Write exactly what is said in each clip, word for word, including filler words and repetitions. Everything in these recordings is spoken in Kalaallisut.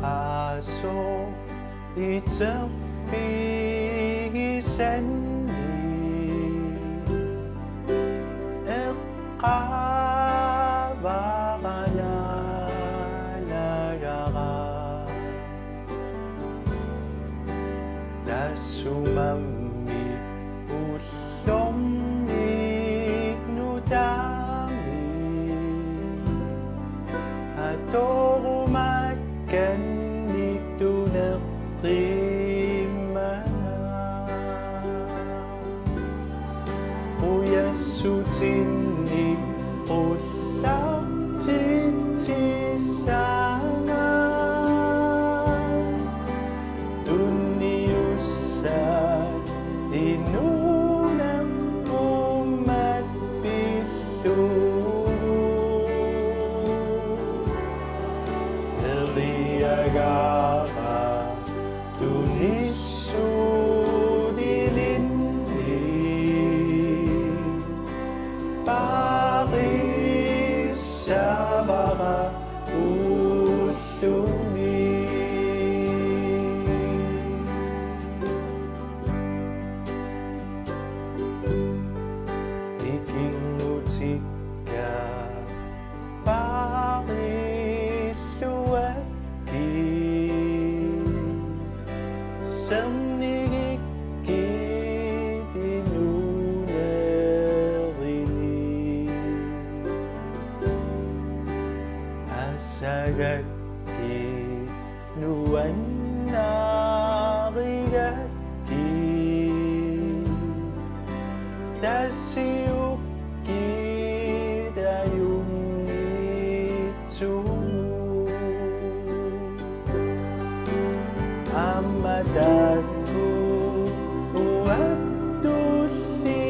Aso iterfigisanni eqqaavara naalagara. Taassumami ullormi nutaami atorumakkannik tuneqqimmana. Qujassutinni qullartitsissanga. Tunniussaq inuunerpummat pillugu. Eriagara tunissutilinni paarissavara ullumi. Ikinngutikka paarilluakkit, sernigikkit inuunerini. Asagakkit nuannarigakkit, tasiukkit ajunngitsumut. Aamma taakku uattulli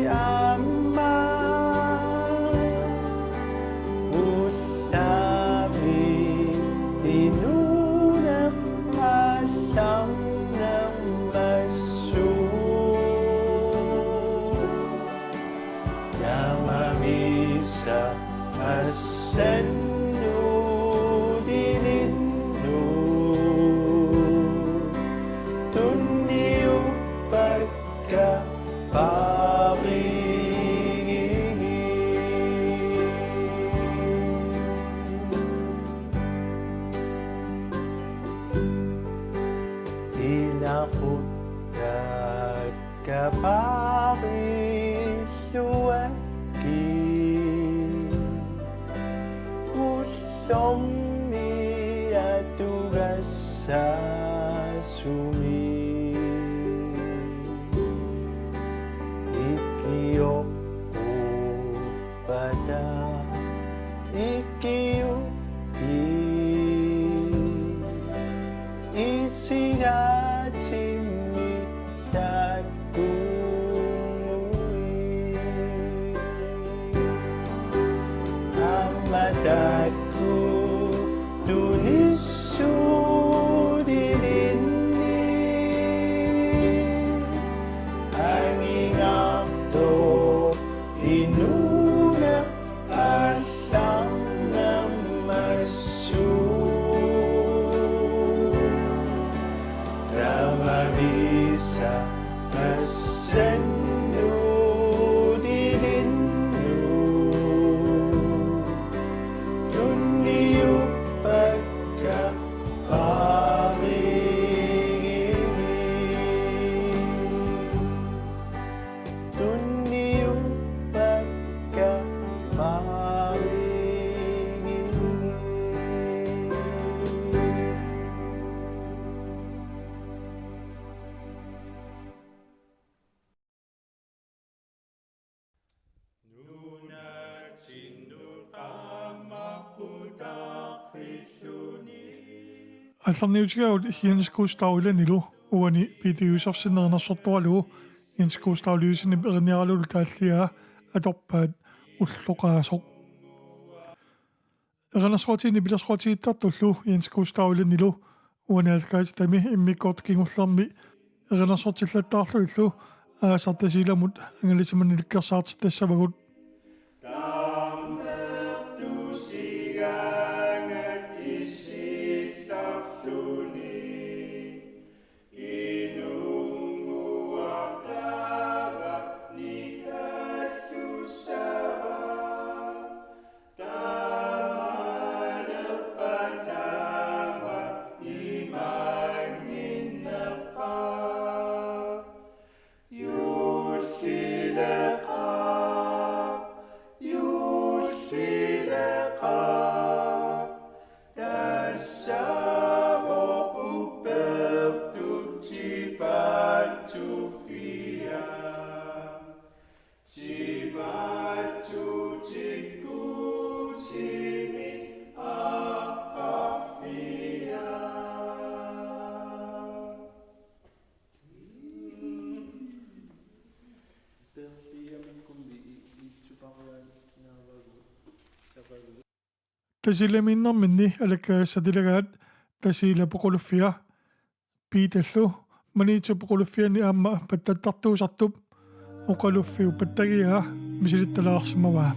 aamma ullami inuuneq allarnermassuuvoq. Taamaammat assannuutilinnut tunniuppakka paarigigit. Ilaquttakka paarilluakkit, ullormi atugassasumik. Ikioqqu- pata ikiukkit, isigaatimmik taakkunnguit. Aamma taakku tunissutilinnik angingaartoq inuuneq allarnermassuuvoq. Taamaammat assannuutilinnut tunniuppakka paarigigit. Tunniuppakka paarigigit. Allarniutigaagut Jens Gustav Ilanilu uani P. T. Josefsen erinarsortoralugu Jens Gustav Lysenip erinarsorluni taalliaa atorpaat Ulloqaasoq. Erinarsuatsinni pilersuatigittartullu Jens Gustav Ilanilu uani halvtredsimi immikkoortut kingullermi erinarsortillattaarlugillu aasaq Tasiilamut angalasimanikkersaartitassavagut. Taarnertusigaangat isillarlu Tasiilamiinnerminni alakkagassat ilagaat Tasiilap oqaluffia Piitallu Maniitsup oqaluffiani aamma pattattartuusartup oqaluffiup pattagiaa misilittalaarsimavaa.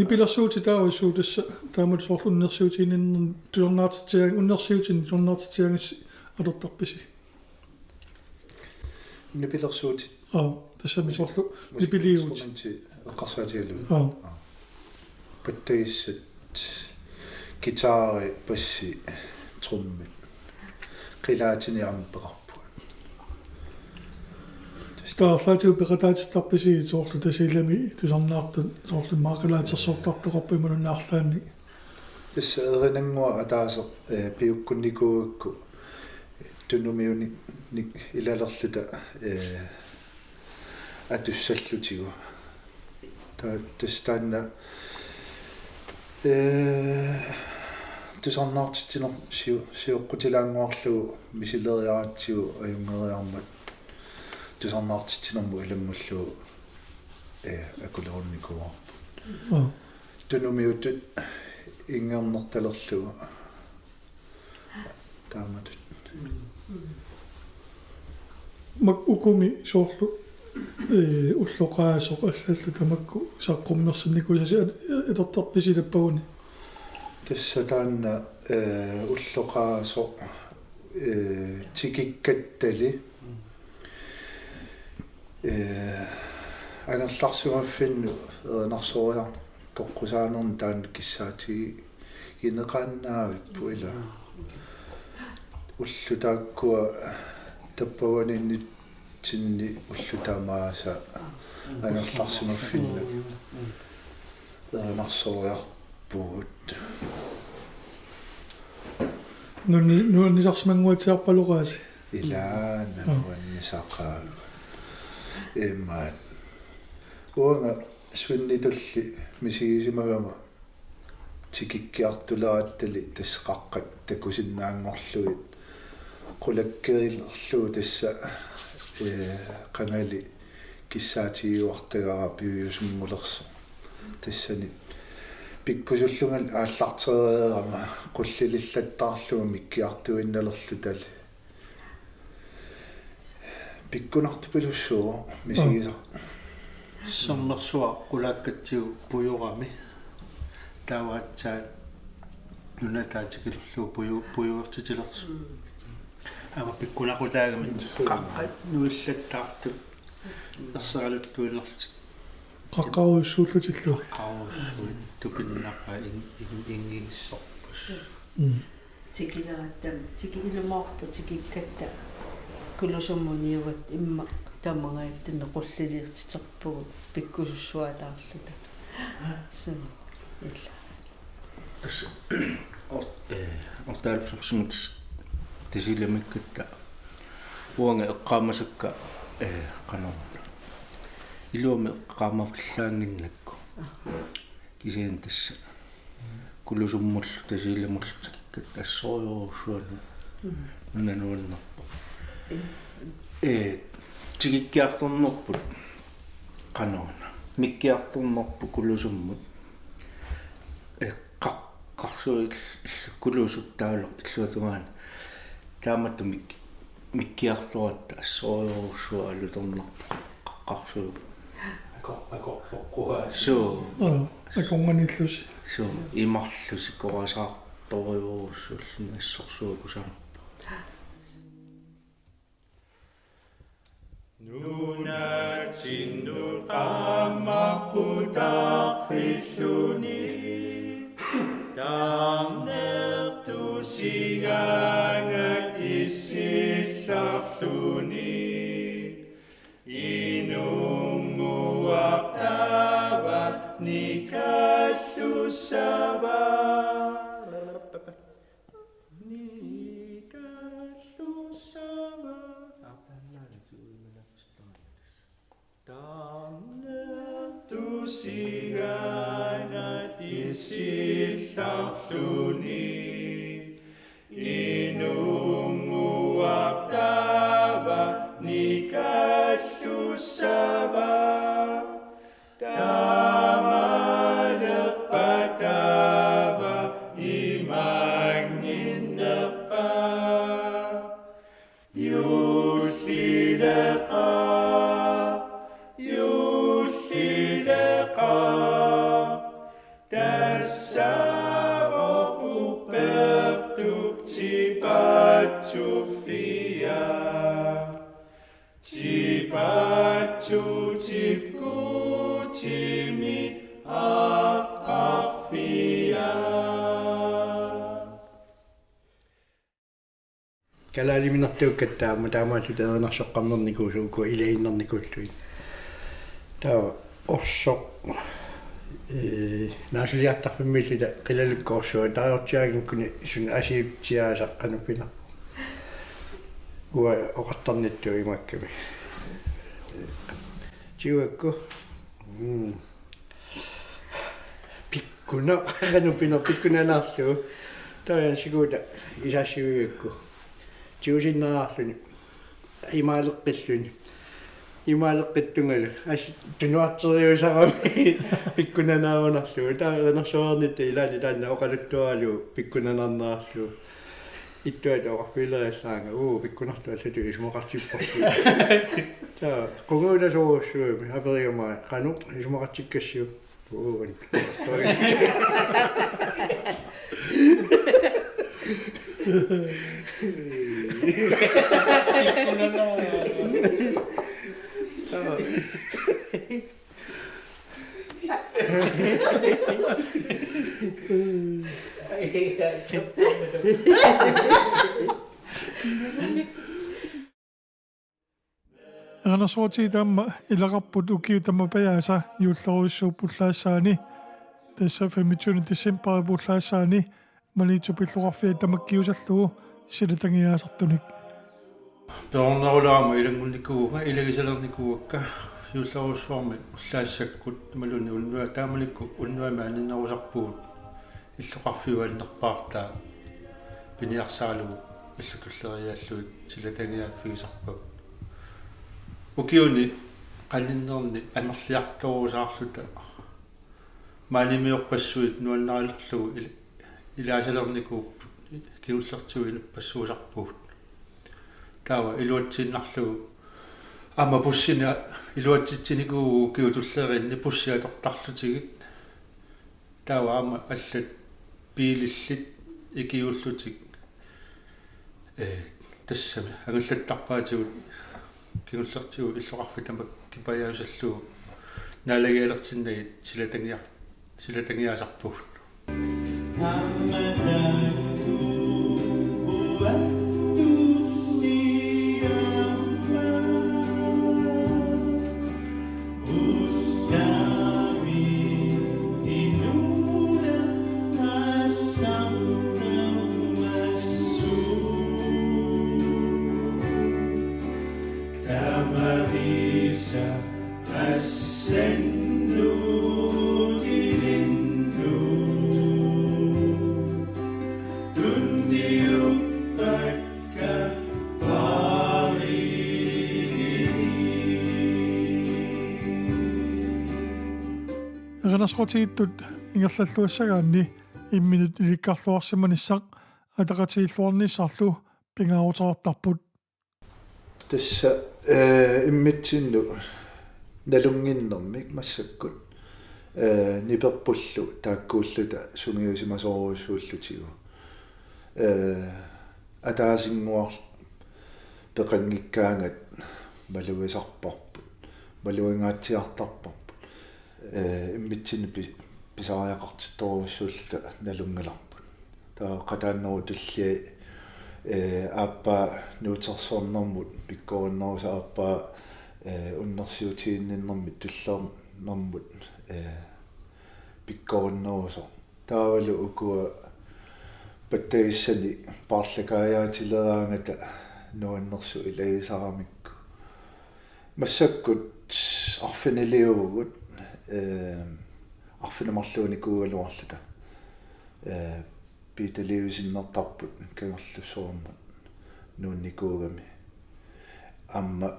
Nipilersuutit taava suut tassa taamatut soorlu unnersiutigininnermi tusarnaartitsigaangassi, unnersiutinik tusarnaartitsigaangassi atortarpisi? Nipilersuutit. Aa, tassami soorlu nipiliivutit. Instrumenti eqqarsaatigalugu. Aa. Pattagissat, guitari, bassi, trummit. Qilaatini aamma peqarpugut. Taava arlaatigut peqataatittarpisi soorlu Tasiilami tusarnaartut soorlu immaqa qilaatersortartoqarput imaluunniit arlaannik? Tassa erinannguaq ataaseq, eh, piukkunnikuugakku Tunumiuni-, nik-, ilalerluta, eh, atussallutigu. Ta-, tassa taanna, eh, tusarnaartitsineq siu-, sioqqutilaannguarlugu misileriaratsigu ajunngeriarmat tusarnaartitsinermut ilanngullugu, eh, akulerunnikuuarput. Aa. Tunumiutut inngernertalerlugu. Taamatut. Makku ukumi soorlu, eh, ulloqaasoq allallu tamakku saqqummersinnikuusasi at-, atortarpisi ilappaguni? Tassa taanna, eh, ulloqaasoq, eh, tikikkattali. Eh, angerlarsimaffinnut erinarsoriartoqqusaanermi taanna kissaatigineqaannaavippoq ila. Ullut taakkua tappavaniinnitsinni ullut tamaasa angerlarsimaffinnut erinarsoriarpugut. Nuanni-, nuannisarsimannguatsiarpaloraasi. Ilaa, aa, nuannisaqaaq. Imaat. Uanga Svenditulli misigisimagama tikikkiartulerattali tassa qaqqat takusinnaanngorlugit qulakkeerlugu tassa, eh, qangali kissaatigiuartagara piviusunngulersoq. Tassani pikkusullungali aallartereerama qullilillattaarlugu mikkiartuinnalerlutali. Pikkunartupilussuuvoq misigisaq. Aa. Sermersuaq qulaakkatsigu pujorami. Taava aatsaat nunataa tikilerlugu puju-, pujuertitilersoq. Aamma pikkunaqutaagami qaqqat nuillattaartut erseraluttuinnarlutik. Qaqqarujussuullutillu. Qaqqarujussuit tupinnaqaat in-, in-, inngigissorput. Mm. Tikilerattami, tiki-, ilumoorpoq tikikkatta Kulusummut niugatta immaqa tamangajattami qulliliortiterpugut pikkusussuataarluta. Suu, ila. Tassa or-, eh, ortaalupsarsimut Tasiilamiikkatta uanga eqqaamasakka, eh, qanoruna. Iluamik eqqaamallaannginnakku. Kisianni tassa Kulusummullu Tasiilamullu tikikkatta assorujussuaq una nuannerpoq. Ee, tikikkiartornerput qanoruna. Mikkiartornerput Kulusummut. Ee, qaqqarsuit ill-, illu Kulusup taavalu illuatungaani. Taamatut mik-, mikkiartoratta assorujussuaq alutornarpoq qaqqarsuit. Ako-, akorloqquaasi. Suu. Aa, akornganillusi. Suu, imarlusi korasaar-, Torujorujussuulluni assorsuaq kusanarpoq. Nunatsinnut qaammarputarfilluni, tarnertusigaangat issillarluni, inunnguaq taava nikallussava. Nikallussava. Tarnertusigaangat issillarluni, inunnguaq taava nikallussava. Taamalerpat taava imaannginnerpa. Juullileqaaq, juullileqaaq, tassaavoq uppertup tipaatsuffia. Tipaatsup tipkuutimit aqqarfia. Kalaaliminertuukkatta aamma taamaallutik erinarsoqqaarnikuusut uku ilagiinnarnikuullugit. Taava orsoq, ee, naasuliartarfimmiilluta qilalukka orsuaq taartiaginkkuni suna asiitsiaasaq qanoq pinerpoq. Uanga oqartarnittut imaakkami. Tigugakku. Mm. Pikkuna-, qanoq pinerpoq, pikkunanaarlugu. Taava sikuuta isaassivigakku. Tigusinnaavarluni. Imaaleqqilluni. Imaaleqqittungalu. Assut tunuarteriusarami pikkunanaarunarlugu. Taava erinarsuarnitta ilaanni taanna oqaluttuaralugu pikkunanaarnerarlugu. Ittuata oqarfigileriallaannga, uu, pikkunartoq allatut isumaqartipparput. Taava qungujulasoorujussuugami aperigama qanoq isumaqartikkassiuk. Uu, an-, Erinarsuartigittut aamma ilaqarput ukiut tamapajaasa juullerujussuup ullaassaani, tassa femogtyvende decembarip ullaassaani, Maniitsumi illoqarfiat tamakkiusallugu silatagiaasartunik. Perornerulaarama ilanngunnikuuvunga, ilagisalernikuuakka juullerujussuarmi ullaassakkut imaluunniit unnuaq, taamanikkut unnuami aninnerusarpugut illoqarfiup annerpaartaa piniarsaralugu illutulleriiaallugit silatagiaaffigisarpagut. Ukiuni qaninnerni amerliartorusaarluta maanimiorpassuit nuannarilerlugu il-, ilaasalernikuupput, kingullertigut inuppassuusarpugut. Taava iluatsiinnarlugu aamma bussini iluatsitsinikuuvugut ukiut tulleriinni bussit atortarlutigit. Taava aamma allat biilillit ikiuullutik, ee, tassami angallattarpaatigut kingullertigut illoqarfik tamakkipajaasarlugu naalagialertinnagit silatagia-, silatagiaasarpugut. Erinarsoqatigiittut ingerlalluassagaanni imminut ilikkarluarsimanissaq ataqatigiilluarnissarlu pingaaruteqartarput. Tassa, ee, immitsinnut nalunnginnermik massakkut, ee, niperpullu taakkuulluta sungiusimasorujussuullutigu. Ee, ataasinnguaq peqanngikkaangat malugisarparput, malugingaatsiartarparput. Ee, immitsinnut pi-, pisariaqartittorujussuulluta nalunngilarput. Taava qataannerup tullia, ee, aappaa nuutersornermut pikkorinnerusoq, aappaa, ee, unnersiutiginninnermik tullernermut, ee, pikkorinnerusoq. Taavalu ukua pattagissanik paarlakaajaatiliiraangata nuannersut ilagisaramikku. Massakkut arfiniliuvugut, ee, arfineq-marluunikuugaluarluta. Ee, Piitaliusinnertarput Kangerlussuarmut nuunnikuugami. Aamma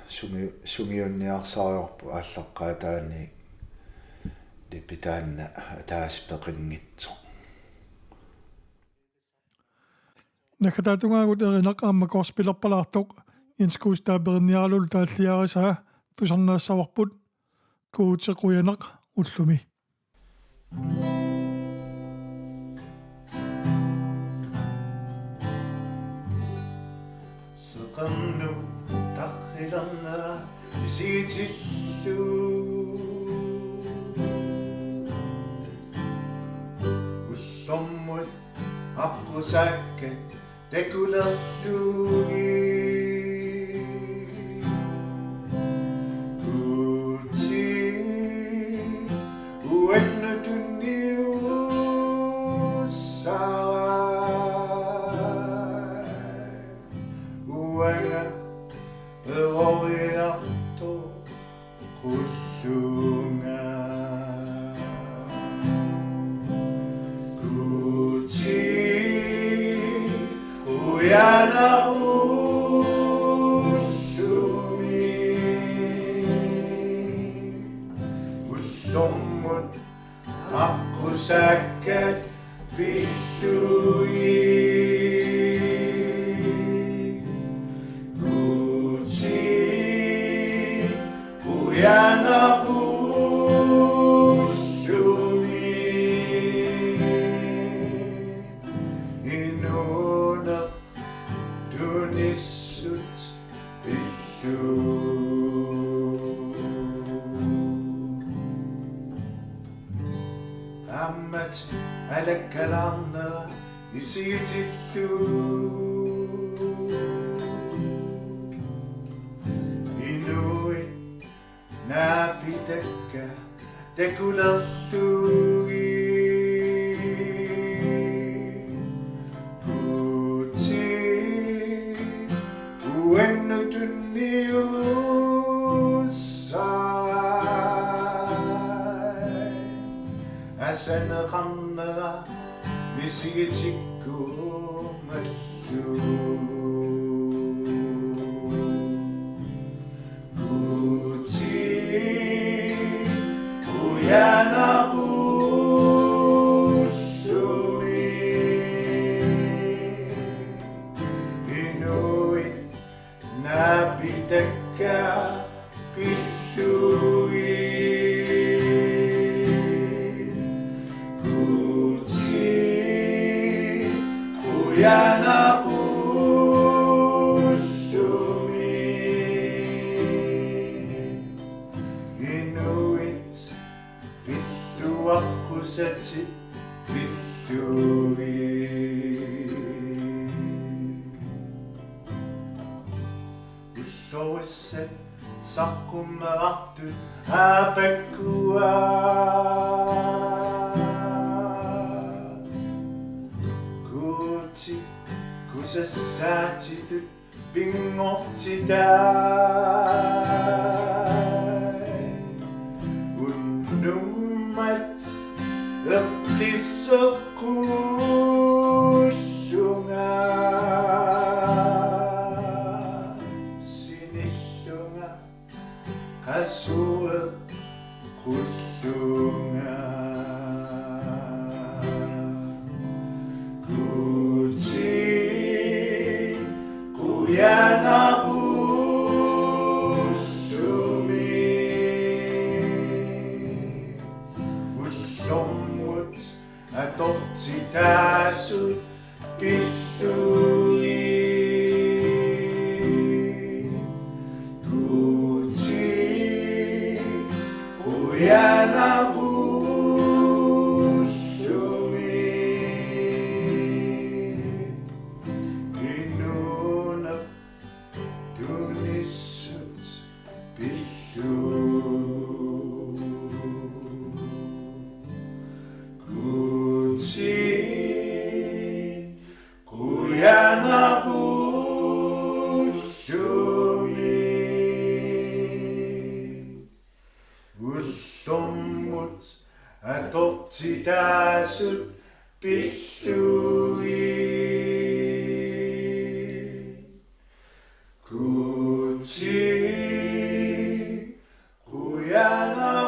sungi-, sungiunniarsarivarput aallaqqaataaniit, nipi taanna ataaseq peqanngitsoq. Naggataatungaagut Erinaq aamma korspilerpalaartoq Jens Gustav Berniarlul taalliarisaa tusarnaassavarput. Guuti qujanaq ullumi. Seqernup tarrilernera isigitillugu. Ullormut aqqusaakkat takulerlugit. Guuti uannut tunniussavaa. Uanga peroriartoq qullunga. Guuti ujanaq ullumi. Ullormut aqqusaakkat pillugit. Guuti ujanaq ullumi. Inuuneq tunissut pillugu. Aamma alakkalaarnera isigitillugu. Inuit naapitakka takulerlugit. Guuti uannut tunniussavaa. Asaneqarnera misigitikkumallugu. Guuti ujanaq ullumi. Inuit naapitakka pillugit. Guuti ujanaq ullumi. Inuit pilluaqqusatik pillugit. Ullorissat saqqummerartut aapakkua. Guuti kusassaatitut pinngortitai. Unnummat eqqisseqqullunga. Sinillunga qasueq qullunga. Guuti qujanaq ullumi. Ullormut atortitaasut Pillugit Guuti qujanarullumi, inuuneq tunissut pillugu. Guuti qujanarullumi, ullormut atortitaasut pillugit. Guuti qujana